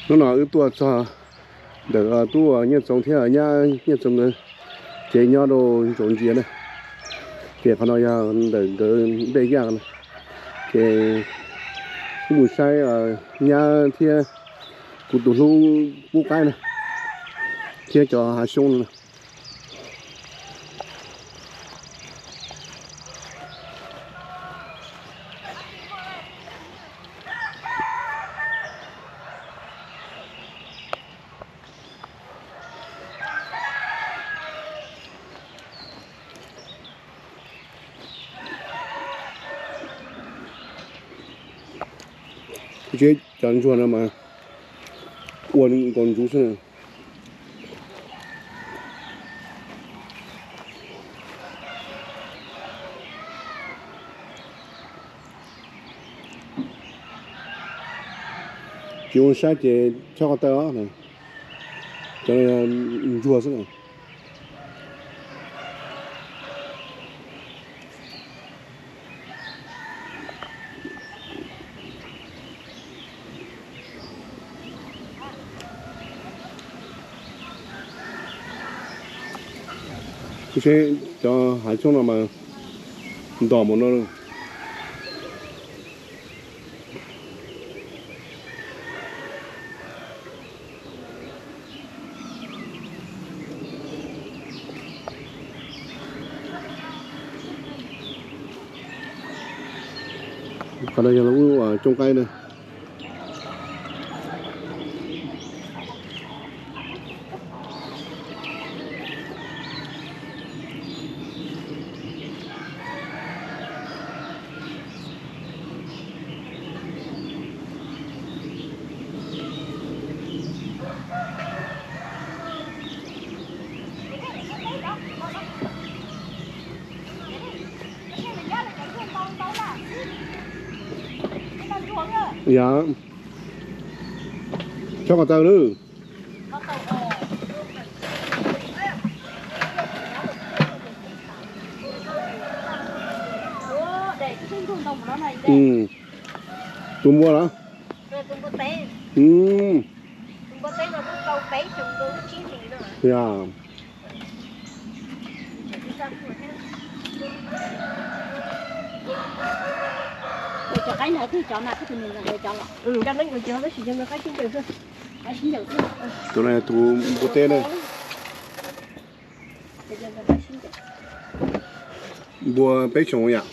Hnub no wb tuaj txog ntawm tub Nyiaj Txoov thiab nyab Nyiaj Txoov nkawd tsev nyob rau Ntsaum Ntsia na. Ces qhov no yog ntawm nkawd npej yaj na. Ces wb mus saib nyab thiab kuv tus hlub pub qaib na, thiab cov hav xyoob no. Kuv tsis, cov ntsuag no mas ua nkaus ntsuv xwb na. Tsis ua saib ces chob ko taw os. Cov ntsuag xwb na. Kuv seb cov hav xyoob no mas ntom mus no. Qhov no yog lawv ub cooj qaib na. Yog, chob ko taw lawm. Tus npua los? Yog. Tus no tus npua teb na. Npua peb xyoos yom.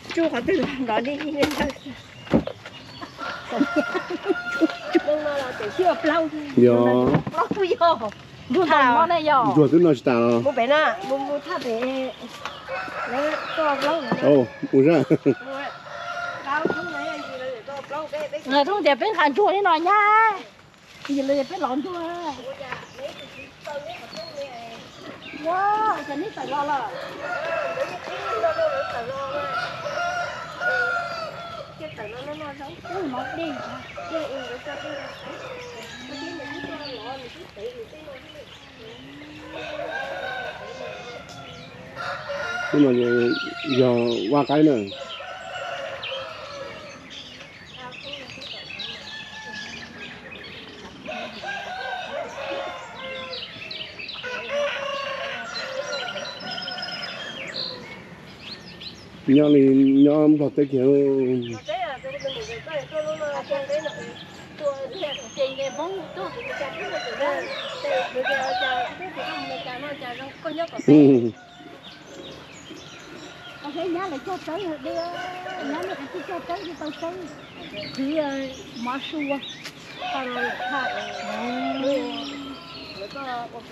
Tsuj qhov twg nrov li. Yog. Ntsuag twb noj tsis tas los? Ua zaj. Tias peb nqa ntsuag li no nyab, yog lawv peb los ntsuag. Ua, ua cas neb tawm los lawm? Hnub no yog vaj qaib na. Nyob li nyob Nplog teb kiag. Nyab lawv cog tsawb, nyab lawv cog tsawb, tau tsawb. Qhwv mov su.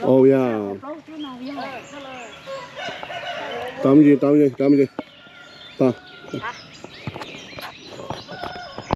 Ua yog. Tau me ntsis, tau me ntsis, tau me ntsis. Tau.